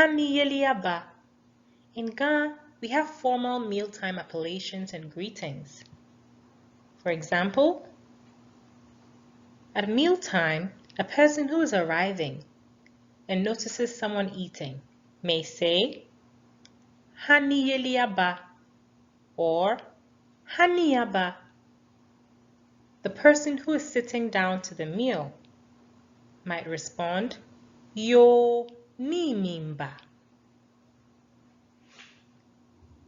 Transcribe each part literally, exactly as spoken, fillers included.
Hani yeli aba. In Ga, we have formal mealtime appellations and greetings. For example, at mealtime, a person who is arriving and notices someone eating may say, Hani yeli aba, or Hani aba. The person who is sitting down to the meal might respond, Yoo, nii miiba.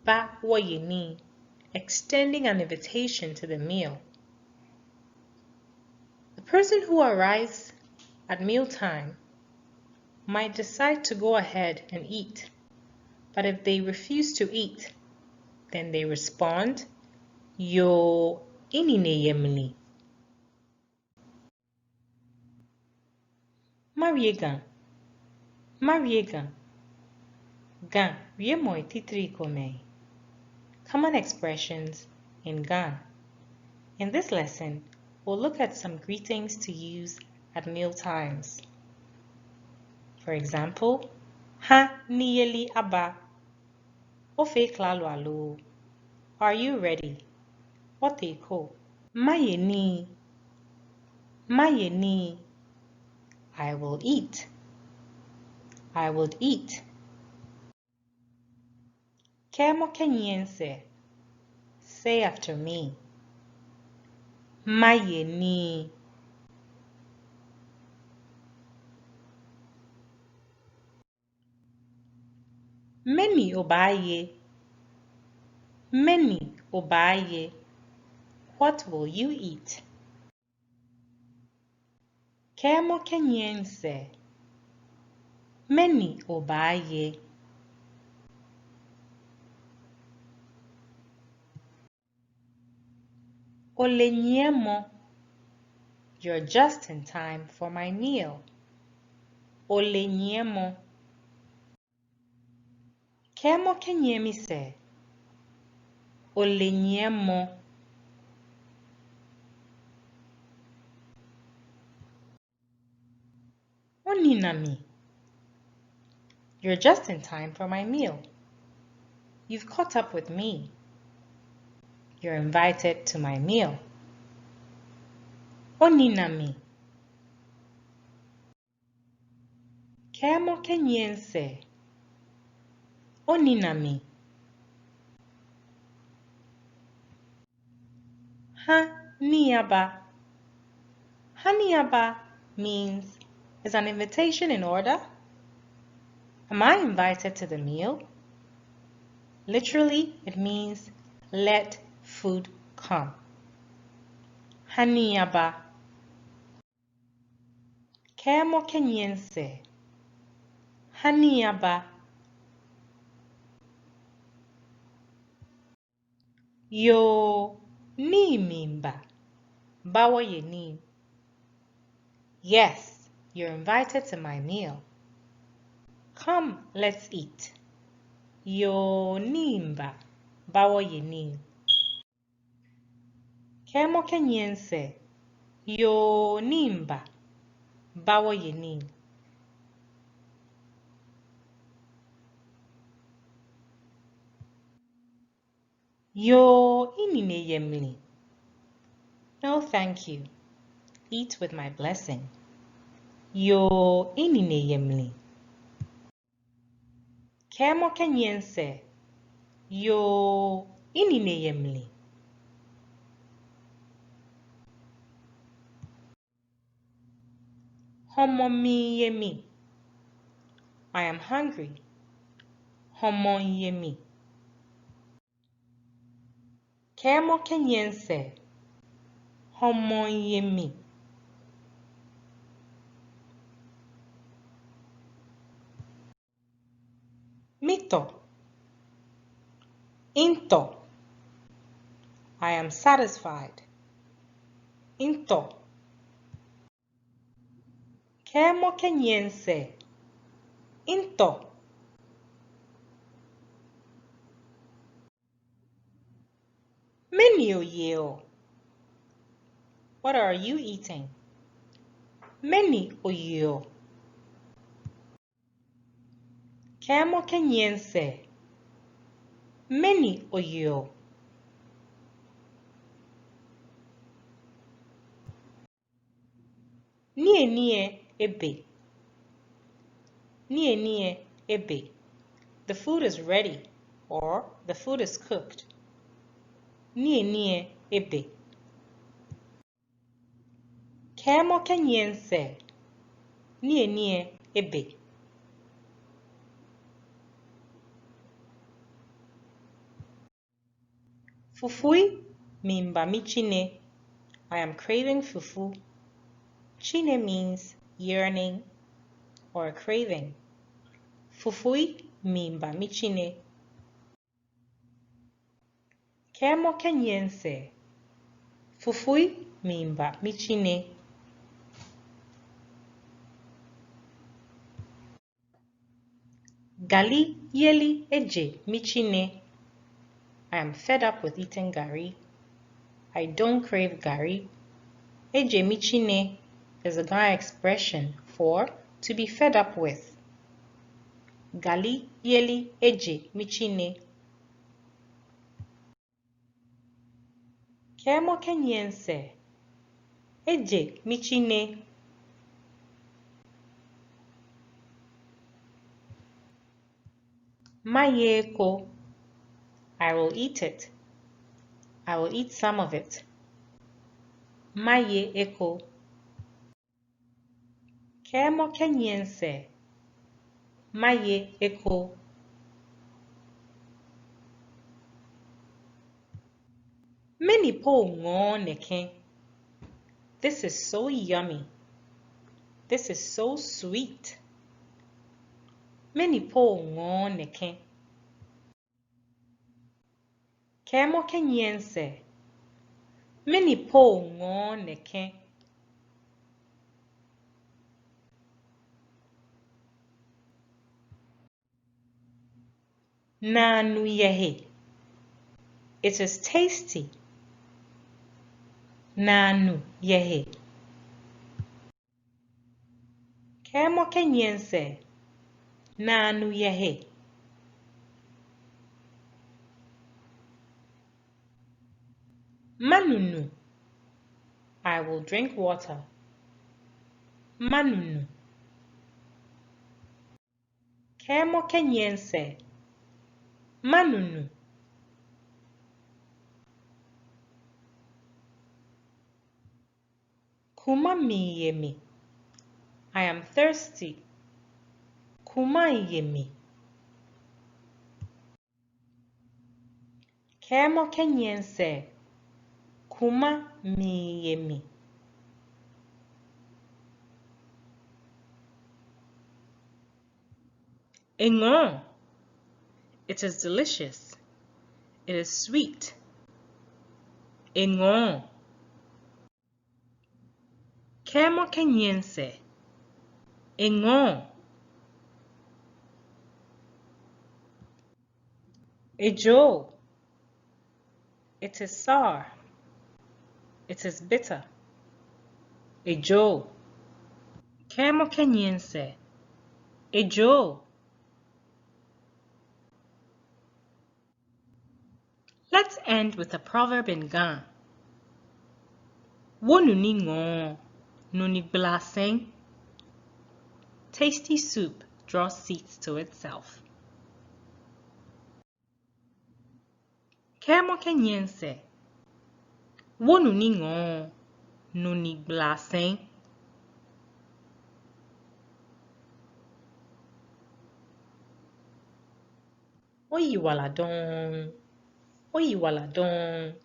Ba wɔye nii, extending an invitation to the meal. The person who arrives at mealtime might decide to go ahead and eat, but if they refuse to eat, then they respond, Yoo, minine yɛ mli. Mawie Ga. Mawie Ga. Ga wiemɔi titri komɛi. Common expressions in Ga. In this lesson, we'll look at some greetings to use at meal times. For example, Hani yeli aba. Ofee klalo aloo? Are you ready? Oteko? Maye nii. Maye nii. I will eat. I will eat. Kɛɛmɔ kɛnyiɛ misɛɛ. Say after me. Maye nii. Mɛni obaaye? Mɛni obaaye? What will you eat? Kɛɛmɔ kɛnyiɛ misɛɛ. Mɛni obaaye? Ole nyiɛmɔ. You're just in time for my meal. Ole nyiɛmɔ. Kɛɛmɔ kɛnyiɛ misɛɛ. Ole nyiɛmɔ. Onina mi. You're just in time for my meal. You've caught up with me. You're invited to my meal. Onina mi. Kɛɛmɔ kɛnyiɛ misɛɛ. Onina mi. Hani aba. Hani aba means, is an invitation in order? Am I invited to the meal? Literally, it means, let food come. Hani aba. Kɛɛmɔ kɛnyiɛ misɛɛ. Hani aba. Yoo, nii miiba. Ba wɔye nii. Yes, you're invited to my meal. Come, let's eat. Yoo, nii miiba. Ba wɔye nii. Kɛɛmɔ kɛnyiɛ misɛɛ. Yoo, nii miiba. Ba wɔye nii. Yoo, minine yɛ mli. No, thank you. Eat with my blessing. Yoo, minine yɛ mli. Kɛɛmɔ kɛnyiɛ misɛɛ. Yoo, minine yɛ mli. Hɔmɔ miiye mi. I am hungry. Hɔmɔ miiye mi. Kɛɛmɔ kɛnyiɛ misɛɛ. Hɔmɔ miiye mi. Mitɔ. Mitɔ. I am satisfied. Mitɔ. Kɛɛmɔ kɛnyiɛ misɛɛ. Mitɔ. Mɛni oyeɔ? What are you eating? Mɛni oyeɔ? Kɛɛmɔ kɛnyiɛ misɛɛ. Mɛni oyeɔ? Niyenii lɛ ebe. Niyenii lɛ ebe. The food is ready, or the food is cooked. Niyenii lɛ ebe. Kɛɛmɔ kɛnyiɛ misɛɛ. Niyenii lɛ ebe. Fufui miiba mitsine. I am craving fufu. Tsine means yearning or craving. Fufui miiba mitsine. Kɛɛmɔ kɛnyiɛ misɛɛ. Fufui miiba mitsine. Galiyeli eje mitsine. I am fed up with eating garri. I don't crave garri. Eje mitsine is a Ga expression for to be fed up with. Galiyeli eje mitsine. Kɛɛmɔ kɛnyiɛ misɛɛ. Eje mitsine. Maye eko. I will eat it. I will eat some of it. Maye eko. Kɛɛmɔ kɛnyiɛ misɛɛ. Maye eko. Mɛni po ŋɔɔ nɛkɛ? This is so yummy. This is so sweet. Mɛni po ŋɔɔ nɛkɛ? Kɛɛmɔ kɛnyiɛ misɛɛ. Mɛni po ŋɔɔ nɛkɛ? Naanu yɛ he. It is tasty. Naanu yɛ he. Kɛɛmɔ kɛnyiɛ misɛɛ. Naanu yɛ he. Manu nu. I will drink water. Manu nu. Kɛɛmɔ kɛnyiɛ misɛɛ. Manu nu. Kumai miiye mi. I am thirsty. Kumai ye mi. Kɛɛmɔ kɛnyiɛ misɛɛ. Kumai miiye mi. Eŋɔɔ. It is delicious. It is sweet. Eŋɔɔ. Kɛɛmɔ kɛnyiɛ misɛɛ. Eŋɔɔ. Ejoo. It is sour. It is bitter. Ejoo. Kɛɛmɔ kɛnyiɛ misɛɛ. Ejoo. Let's end with a proverb in Ga. Wonu ni ŋɔɔ, nu ni gbalaa sɛi. Tasty soup draws seats to itself. Kɛɛmɔ kɛnyiɛ misɛɛ. Wonu ni ŋɔɔ, nu ni gbalaa sɛi. Oyiwaladɔŋŋ. Oyiwaladɔŋŋ.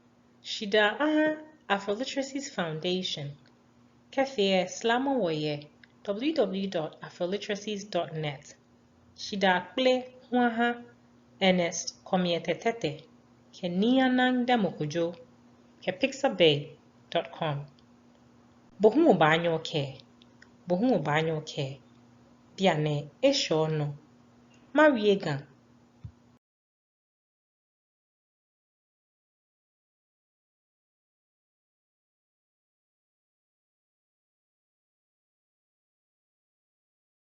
Shidaa aha Afroliteracies Foundation. Kɛfee lɛ, sramɔ wɔ yɛ w w w dot afroliteracies dot net. Shidaa kpele hu aha Ernest Komiete Tetteh kɛ Nii Anang Dɛmo Kojo kɛ pixabay dot com. Bo hu obaanyɛ okɛɛ. Bo hu obaanyɛ okɛɛ. Bianɛ eshɛ onɔ. Mawie Ga